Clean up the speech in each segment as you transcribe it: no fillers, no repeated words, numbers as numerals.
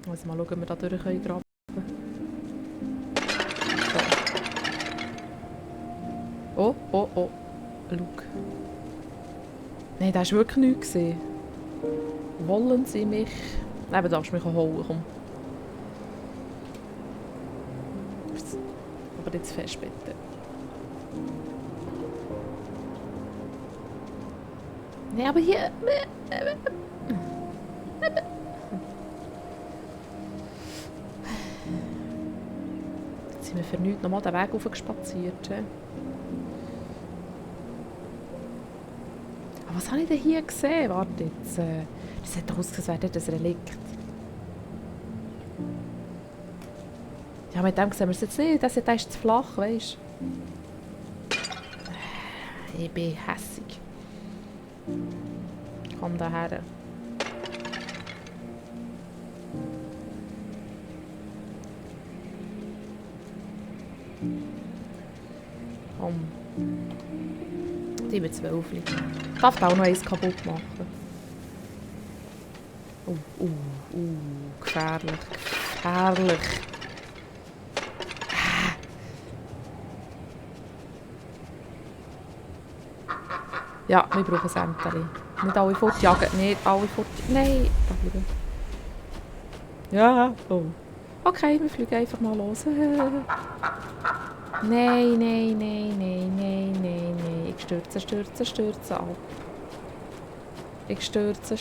Also mal schauen, ob wir da durch können graben. So. Oh, oh, oh. Schau. Nein, das war wirklich nichts. Wollen Sie mich... Nein, du darfst mich auch holen, komm. Aber jetzt fest, bitte. Nein, aber hier... Jetzt sind wir für nichts nochmal den Weg hochgespaziert. Aber was habe ich denn hier gesehen? Warte jetzt. Das hat doch ausgesehen, als wäre das ein Relikt. Ja, mit dem sehen wir es jetzt nicht. Das ist zu flach, weißt du? Ich bin hässig. Komm da her. Komm. Die wird 12. Darf auch noch eins kaputt machen. Gefährlich. Gefährlich. Ja, wir brauchen Sämterli. Nicht alle fortjagen. Nicht alle fortjagen. Nein. Da bleiben. Ja. Oh. Okay, wir fliegen einfach mal los. Nein, nein, nein, nein, nein, nein, nein. Ich stürze ab. Ich stürze.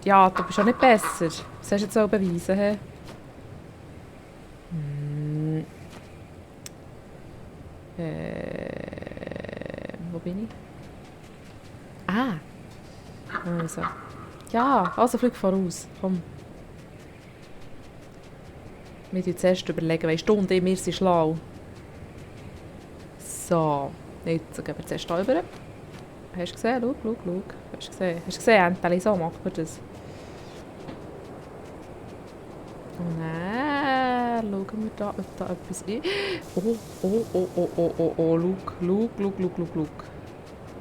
Ja, du bist auch nicht besser. Was hast du jetzt so beweisen? He? Wo bin ich? Ah! Also. Ja, also flieg voraus. Komm. Wir müssen zuerst überlegen, weißt du, und wir sind schlau. So. Jetzt gehen wir zuerst hier rüber. Hast du gesehen? Schau. Hast du gesehen, Enteli? So macht man das. Und dann schauen wir da, ob da etwas ist. Oh.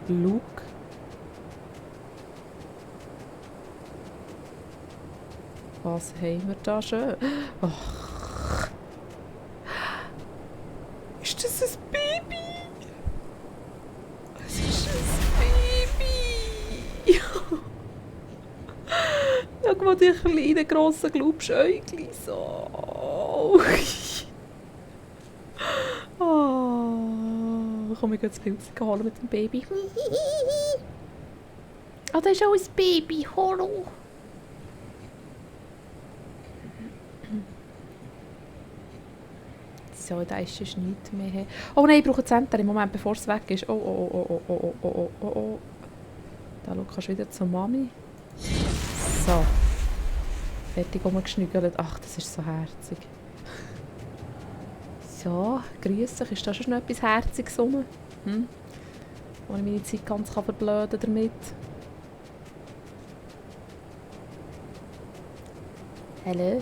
Schau. Was haben wir da schön? Oh. Ist das ein Baby? Es ist ein Baby! Schau mal die kleinen, grossen Glubschäugchen so. Oh, komm, ich gehe das Bild holen mit dem Baby. Oh, das ist auch ein Baby. Hallo. So, da ist sonst nichts mehr. Oh nein, ich brauche ein Center im Moment, bevor es weg ist. Oh. Da kannst du wieder zur Mami. So. Fertig rumgeschnügelt. Ach, das ist so herzig. So, grüß dich. Ist da schon noch etwas Herziges rum? Wo ich meine Zeit ganz verblöden damit. Hallo?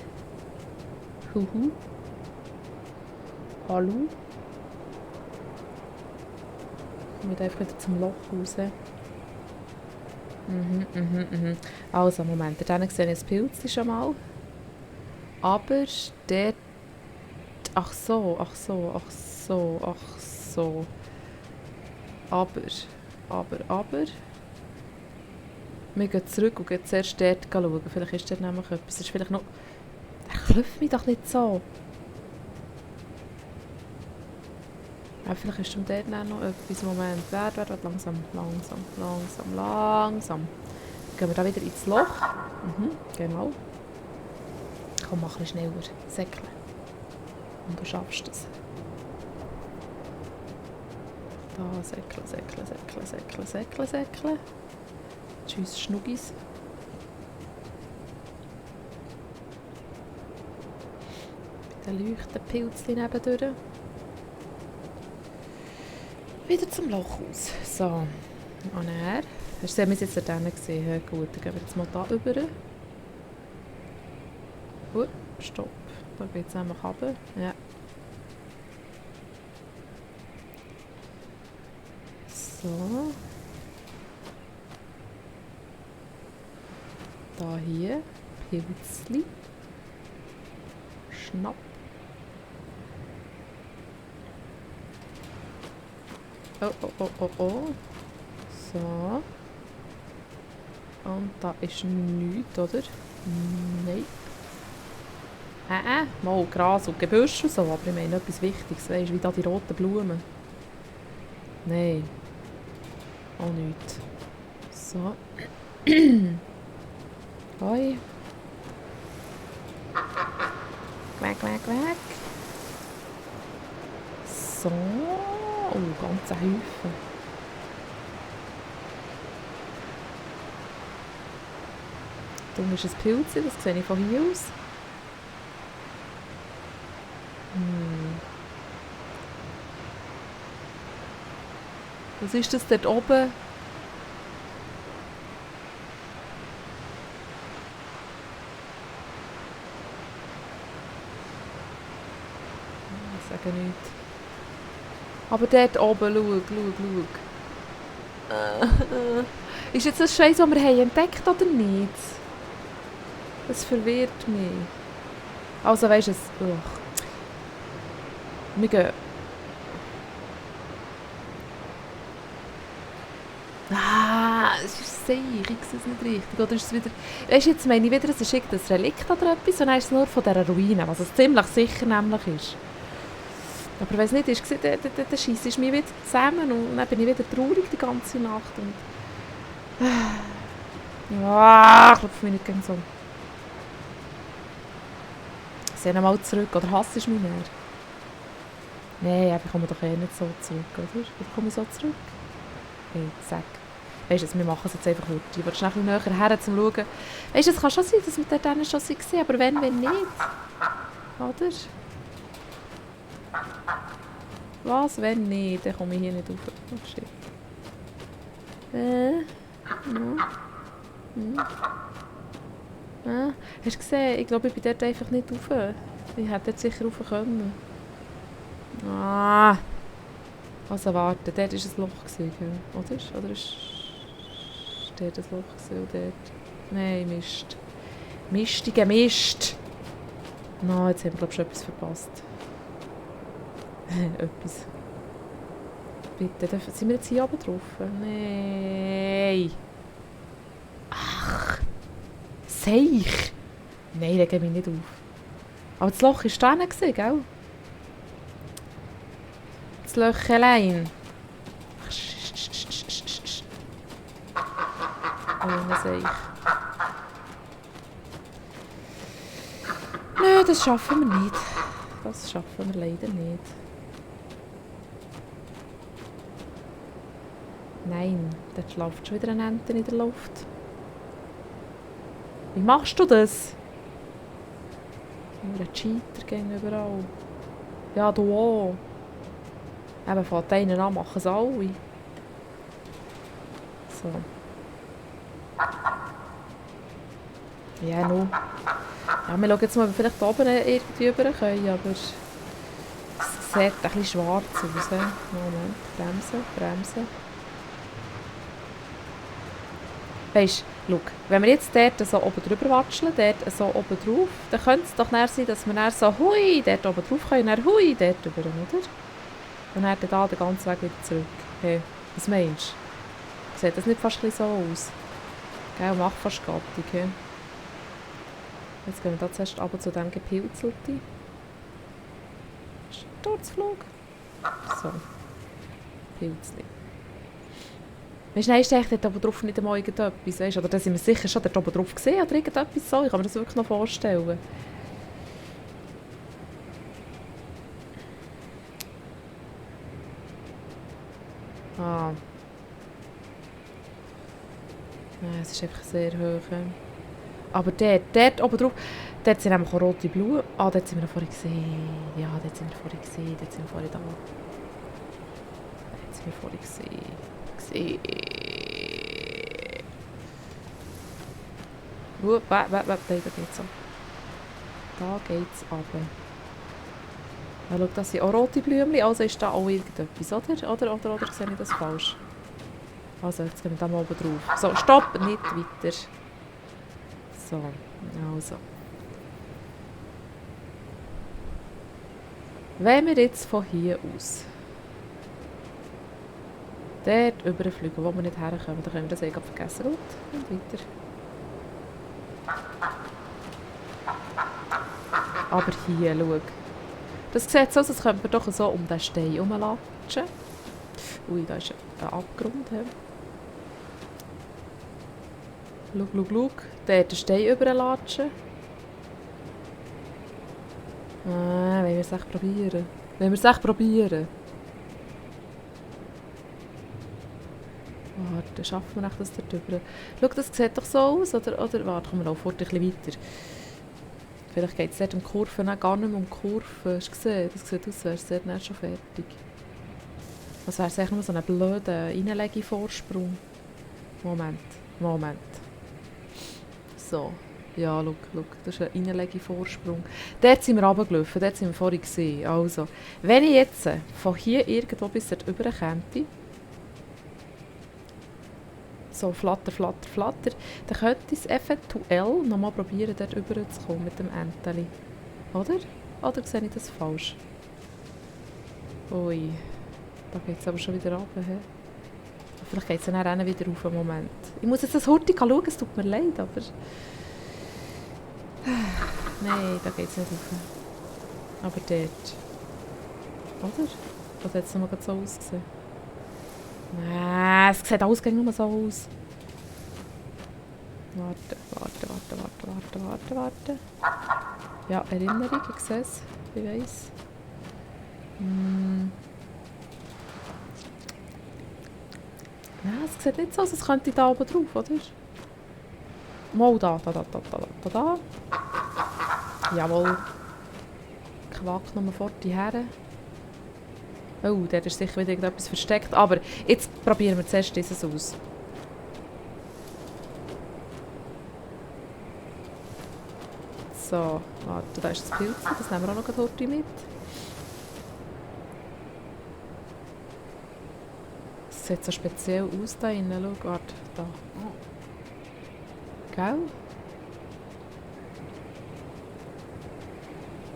Huhu. Hallo? Ich muss einfach wieder zum Loch raus. Also, Moment, dann sehe ich das Pilz schon mal. Aber dort... Ach so. Aber... Wir gehen zurück und gehen zuerst dort schauen. Vielleicht ist dort nämlich etwas. Es ist vielleicht noch... Er klopft mich doch nicht so. Ja, vielleicht ist schon dort noch etwas. Moment. Warte. Langsam. Gehen wir da wieder ins Loch. Genau. Komm, mach ein bisschen schneller. Säckle. Und du schaffst es. Da, säckle. Tschüss, Schnuggis. Mit den Leuchtenpilzchen nebendurch. Wieder zum Loch raus. So. Und er. Hast du jetzt da drinnen gesehen? Gut, dann gehen wir jetzt mal da rüber. Stopp. Da geht es einfach runter. Ja. So. Da hier. Pilzli. Schnapp. Oh, oh, oh, oh, oh. So. Und da ist nichts, oder? Nein. Mal Gras und Gebüsch und so, aber ich meine etwas Wichtiges, weißt du, wie da die roten Blumen. Nein. Auch nichts. So. Hoi. Weg, weg, weg. So. Oh, ganze Haufen. Da ist ein Pilz, das sehe ich von hier aus. Was ist das dort oben? Ich sage nichts. Aber dort oben, schau. Ist jetzt das Scheiß, was wir haben entdeckt oder nicht? Das verwirrt mich. Also weisst du es. Wir gehen. Es ist sicher, ich sehe es nicht richtig. Oder ist es wieder. Weisst du, jetzt meine ich wieder, es ist irgendein Relikt oder etwas, und dann ist es nur von dieser Ruine, was es ziemlich sicher nämlich ist. Aber ich weiss nicht, der Scheiss ist mir wieder zusammen und dann bin ich wieder traurig die ganze Nacht. Und ich klopfe mich nicht gegen so. Sieh mal zurück, oder hasst du mich mehr? Nein, ich komme doch eh nicht so zurück, oder? Oder komme ich so zurück? Hey, sag. Weisst du, wir machen es jetzt einfach gut. Ich will schnell ein bisschen näher her, um zu schauen. Weisst du, es kann schon sein, dass wir dort schon waren, aber wenn nicht. Oder? Was, wenn nicht? Dann komme ich hier nicht rauf. Oh shit. Hast du gesehen? Ich glaube, ich bin dort einfach nicht rauf. Ich hätte dort sicher rauf können. Also warte, dort war ein Loch, oder? Oder ist dort ein Loch dort? Nein, Mist. Mistiger Mist! No, jetzt haben wir, glaube ich, schon etwas verpasst. Etwas. Bitte, sind wir jetzt hier oben drauf? Nein! Ach! Seich! Nein, reg mich nicht auf. Aber das Loch war da, gell? Das Löchelein. Oh, Seich. Nö, das schaffen wir nicht. Das schaffen wir leider nicht. Nein, dort läuft schon wieder eine Ente in der Luft. Wie machst du das? Ein Cheater überall. Ja, du auch. Eben, von einen an machen es alle. So. Ja, nur. Ja, wir schauen jetzt mal, ob wir vielleicht da oben irgendwie rüber können, aber es sieht ein bisschen schwarz aus. Moment, bremsen. Weisst du, schau, wenn wir jetzt dort so oben drüber watscheln, dort so oben drauf, dann könnte es doch näher sein, dass wir dann so hui dort oben drauf können, dann hui dort drüber, oder? Und dann da den ganzen Weg wieder zurück. Hey, was meinst du? Sieht das nicht fast ein bisschen so aus? Gell, macht fast Gattung, hey? Jetzt gehen wir da zuerst runter zu dem Gepilzelten. Sturzflug. So. Pilzli. Weisst du, ist eigentlich dort oben drauf nicht einmal irgendetwas, weißt? Oder da sind wir sicher schon dort oben drauf gesehen oder irgendetwas so. Ich kann mir das wirklich noch vorstellen. Es ist einfach sehr hoch. Aber dort oben drauf, dort sind nämlich auch rote Blumen. Dort sind wir vorhin gesehen. Ja, dort sind wir vorhin gesehen. Dort sind wir vorhin da. Dort sind wir vorhin gesehen. Da geht's ab. Da geht's runter. Ja, schau, das sind auch rote Blümchen, also ist da auch irgendetwas, oder? Oder sehe ich das falsch? Also, jetzt gehen wir da mal oben drauf. So, stopp, nicht weiter. So, also. Wenn wir jetzt von hier aus dort überfliegen, wo wir nicht herkommen, dann können wir das eigentlich vergessen. Gut, und weiter. Aber hier, schau. Das sieht so aus, als könnte man doch so um den Stein herumlatschen. Ui, da ist ein Abgrund. He. Schau. Dort den Stein überlatschen. Wollen wir es echt probieren? Wollen wir es echt probieren? Warte, schaffen wir das dort drüber? Schau, das sieht doch so aus, oder warte, komm, wir laufen ein bisschen weiter. Vielleicht geht es dort um Kurven, nein, gar nicht mehr um Kurven. Hast du gesehen? Das sieht aus, als wäre es dort nicht schon fertig. Was wäre es eigentlich nur so ein blöder Reinlege-Vorsprung? Moment. So. Ja, schau, das ist ein Reinlege-Vorsprung. Dort sind wir runtergelaufen, dort sind wir vorhin gesehen. Also, wenn ich jetzt von hier irgendwo bis dort rüber käme, so flatter, dann könnte ich es eventuell nochmal probieren, dort rüber zu kommen mit dem Enteli. Oder? Oder sehe ich das falsch? Ui, da geht es aber schon wieder runter. He? Vielleicht geht es dann auch wieder auf einen Moment. Ich muss jetzt das hurtig schauen, es tut mir leid, aber... Nein, da geht es nicht rauf. Aber dort. Oder? Oder hat es nochmal so ausgesehen? Nein, es sieht alles nur so aus. Warte. Ja, Erinnerung, ich sehe es. Ich weiss. Nein, es sieht nicht so aus, als könnte ich da oben drauf, oder? Mal da. Jawohl. Quack nochmal fort hierher. Oh, dort ist sicher wieder irgendetwas versteckt. Aber jetzt probieren wir zuerst dieses aus. So, warte, da ist das Pilz. Das nehmen wir auch noch heute mit. Das sieht so speziell aus da innen. Schau, warte, da. Gell?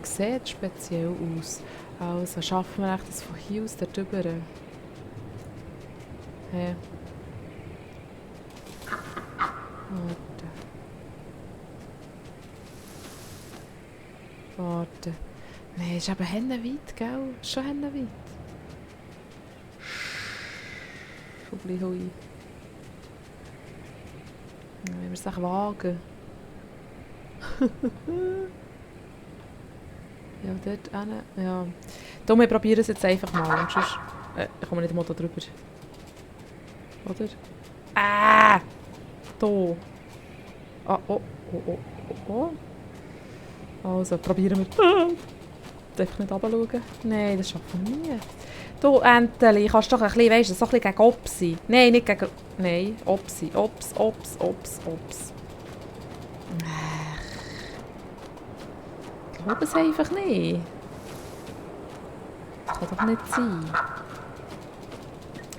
Sieht speziell aus. Also schaffen wir das von hier aus dort rüber. Hey. Warte. Nein, ist eben hennenweit, gell? Ist schon hennenweit. Schubli hui. Wenn wir es echt wagen. Ja, dort hin. Ja. Darum, wir probieren es jetzt einfach mal. Und sonst kommen wir nicht mal da drüber. Oder? Da! Ah, oh. Also, probieren wir. Darf ich nicht runterschauen? Nein, das schaffen wir nie. Du, Enteli, kannst doch ein bisschen, weißt du, so ein bisschen gegen Opsi. Nein, nicht gegen... Nein, Opsi. Ops. Ich glaube es einfach nicht. Das kann doch nicht sein.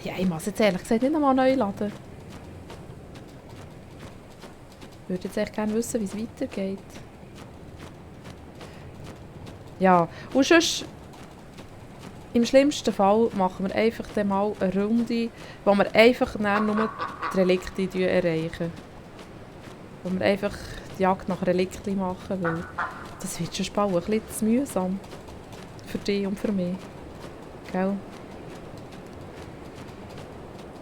Ja, ich muss jetzt ehrlich gesagt nicht nochmal neu laden. Ich würde jetzt echt gerne wissen, wie es weitergeht. Ja, und sonst, im schlimmsten Fall machen wir einfach dann mal eine Runde, wo wir einfach nur die Relikte erreichen. Wo wir einfach die Jagd nach Relikten machen, weil das wird schon bald ein bisschen zu mühsam. Für dich und für mich. Gell?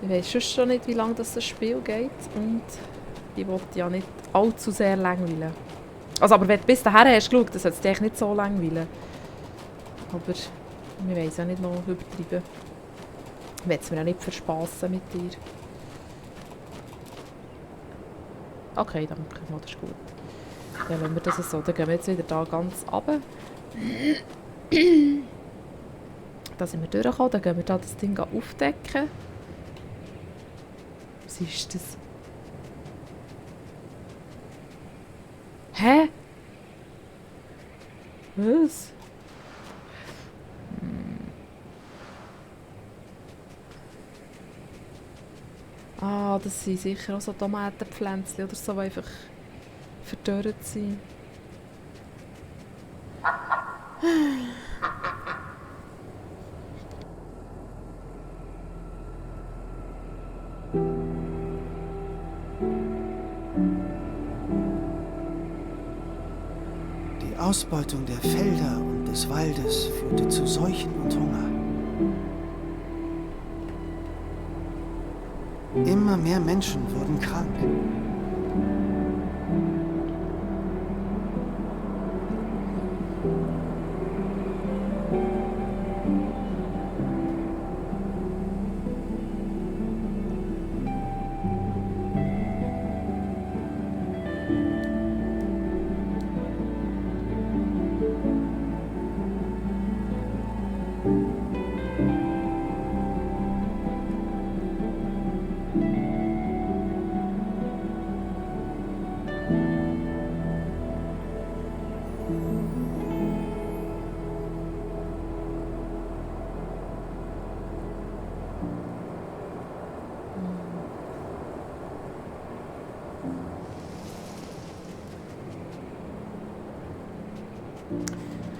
Ich weiss schon nicht, wie lange das Spiel geht und ich will ja nicht allzu sehr langweilen. Also, aber wenn du bis dahin hast geschaut, dann sollte es dich nicht so langweilen. Aber wir wollen es ja nicht noch übertreiben. Ich will es mir ja nicht verspassen mit dir. Okay, dann das ist gut. Dann lassen wir das so. Dann gehen wir jetzt wieder da ganz runter. Da sind wir durchgekommen. Dann gehen wir da das Ding aufdecken. Was ist das? Hä? Was? Ah, das sind sicher auch so Tomatenpflänzchen oder so, die einfach verdörrt sind. Die Ausbeutung der Felder und des Waldes führte zu Seuchen und Hunger. Immer mehr Menschen wurden krank.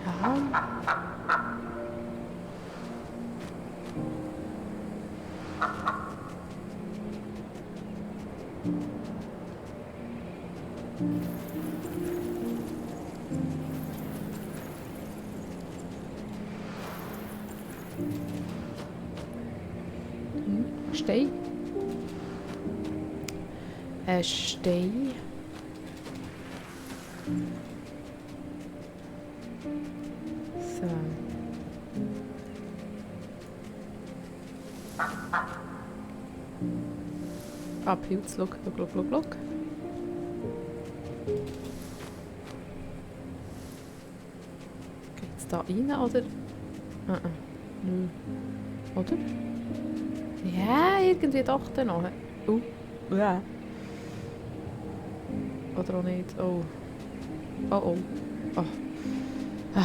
Ja. Stein. Ein Stein. So. Ah, Pilz, schau. Geht's da rein, oder? Nö. Oder? Ja, irgendwie doch dann noch. Ja. Oder auch nicht. Oh. Oh. Oh. Ah.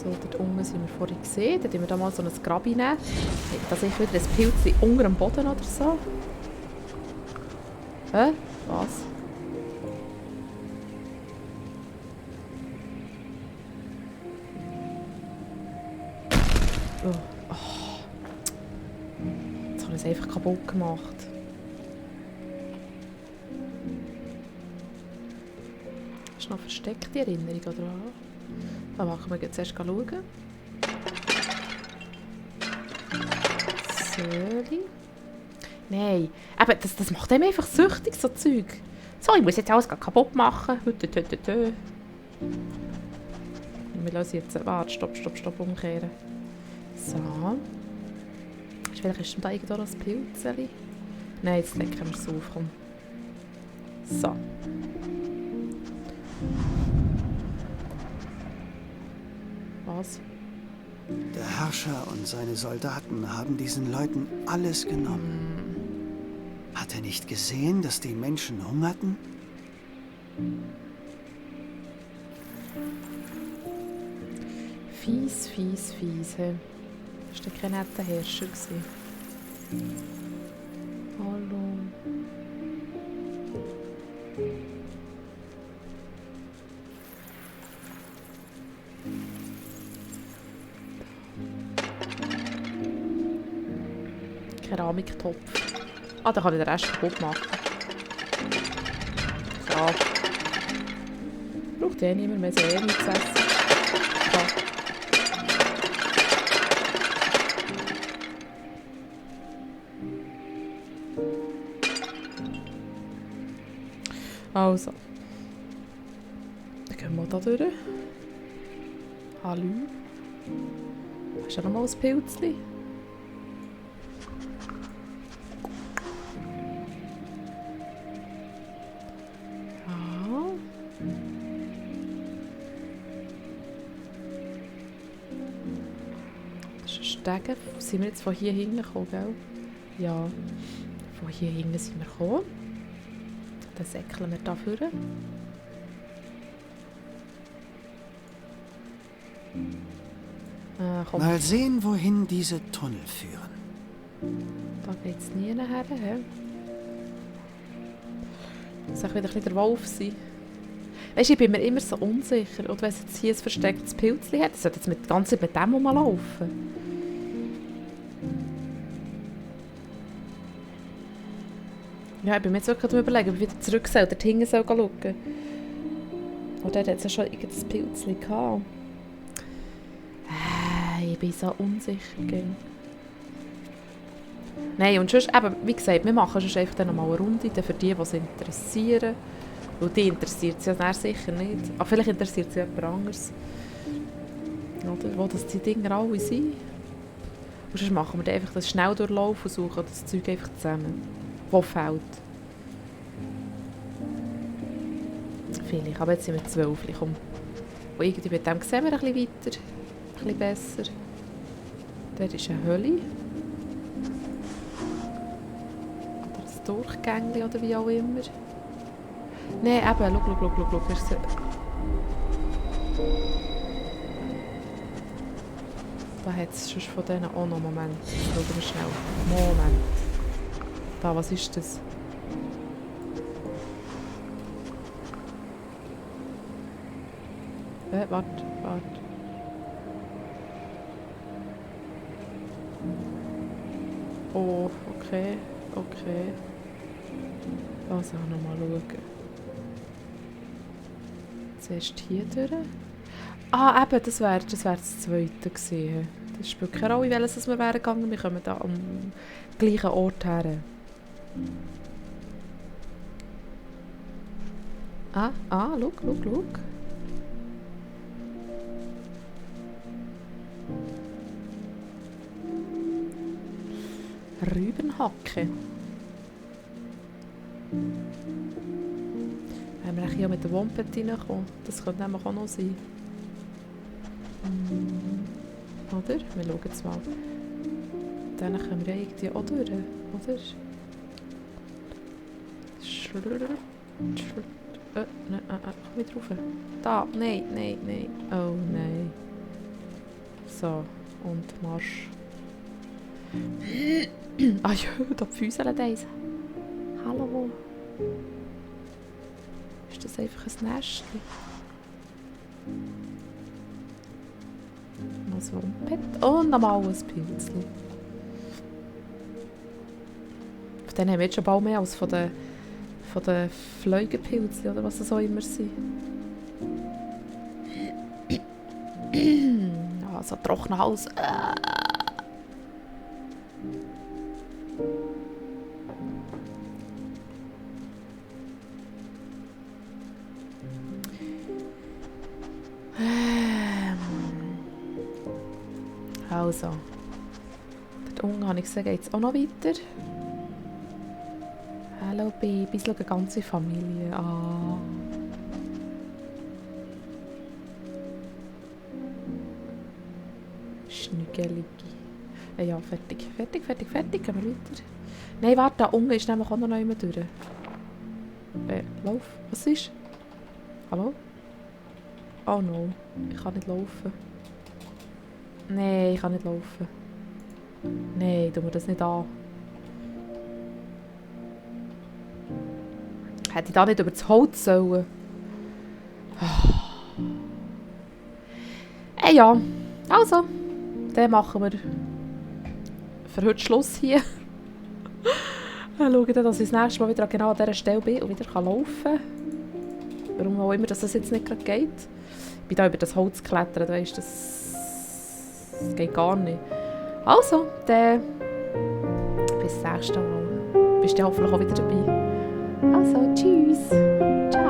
So, dort unten sind wir vorhin gesehen. Dann nehmen wir da mal so ein Grab rein. Hat das sicher wieder ein Pilz unter dem Boden oder so? Hä? Was? Oh. Jetzt habe ich es einfach kaputt gemacht. Ist noch versteckte Erinnerung, oder was? Da machen wir jetzt erst schauen. Söli. Nein, aber das macht einem einfach süchtig, so Zeug. So, ich muss jetzt alles kaputt machen. Wir lassen jetzt... Warte, stopp, umkehren. So. Vielleicht ist da irgendwo noch ein Pilzchen. Nein, jetzt decken wir es auf. Komm. So. Was? Der Herrscher und seine Soldaten haben diesen Leuten alles genommen. Hat er nicht gesehen, dass die Menschen hungerten? Fies. Hey. Das war kein netter Herrscher. Hallo. Keramiktopf. Ah, da kann ich den Rest kaputt machen. So. Braucht eh niemand mehr sehr nichts zu essen. Also. Dann gehen wir da durch. Hallo. Hast du noch mal ein Pilzchen? Stegen. Sind wir jetzt von hier hinten gekommen, gell? Ja, von hier hinten sind wir gekommen. Dann säckeln wir da vorne. Komm, Mal sehen, wohin diese Tunnel führen. da geht es nie nachher. Muss auch wieder ein bisschen der Wolf sein. Weisst du, ich bin mir immer so unsicher. Und wenn es jetzt hier ein verstecktes Pilzchen hat, sollte jetzt die ganze Zeit mit dem rumlaufen. Ja, ich bin mir jetzt wirklich am Überlegen, ob ich wieder zurück soll, dort hinten soll schauen. Und dort hat es ja schon irgendein Pilzchen gehabt. Ich bin so unsicher. Nein, und sonst, eben, wie gesagt, wir machen sonst einfach dann noch mal eine Runde für die, die es interessieren. Weil die interessiert es ja dann sicher nicht. Aber vielleicht interessiert es ja jemand anderes. Oder wo das die Dinger alle sind. Und sonst machen wir dann einfach das Schnelldurchlauf und suchen das Zeug einfach zusammen. Wo fehlt. Vielleicht, aber jetzt sind wir 12. Komm. Und irgendwie mit dem sehen wir ein bisschen weiter. Ein bisschen besser. Dort ist eine Höhle. Oder ein Durchgängchen oder wie auch immer. Nein, eben, schau. Da hat es schon von denen auch noch. Moment. Schauen wir schnell. Moment. Da, was ist das? Warte. Oh, okay. Lass auch noch mal schauen. Zuerst hier durch. Ah, eben, das wäre das zweite gewesen. Das spielt keine Rolle, welches wir wären gegangen. Wir kommen da am gleichen Ort her. Schau. Rübenhacke. Wenn wir hier mit der Wompet reinkommen, das könnte nämlich auch noch sein. Oder? Wir schauen jetzt mal. Dann können wir irgendwie auch durch, oder? Komm ich drauf? Da, nein. Oh nein. So, und Marsch. Ah ja, da füßeln eins. Hallo. Ist das einfach ein Nestchen? Noch so ein Bett. Und nochmal ein Pilzchen. Von denen haben wir jetzt schon bald mehr als von den Fleugenpilzchen oder was das auch immer sind. Ah, so trockener Hals. Also, dort unten habe ich gesehen, geht es auch noch weiter. Hallo Babys, schau, eine ganze Familie an. Schnügeligi. Ja, fertig. Gehen wir weiter. Nein, warte, da unten ist nämlich auch noch jemand durch. Lauf. Was ist? Hallo? Oh no, ich kann nicht laufen. Nein, ich kann nicht laufen. Nein, tu mir das nicht an. Hätte ich da nicht über das Holz sollen? Ja, also, dann machen wir für heute Schluss hier. Schauen dann, dass ich das nächste Mal wieder genau an dieser Stelle bin und wieder laufen kann. Warum auch immer, dass das jetzt nicht gerade geht. Ich bin da über das Holz geklettert, weißt du, das geht gar nicht. Also, dann bis das nächste Mal. Bist du hoffentlich auch wieder dabei. Also, tschüss. Ciao.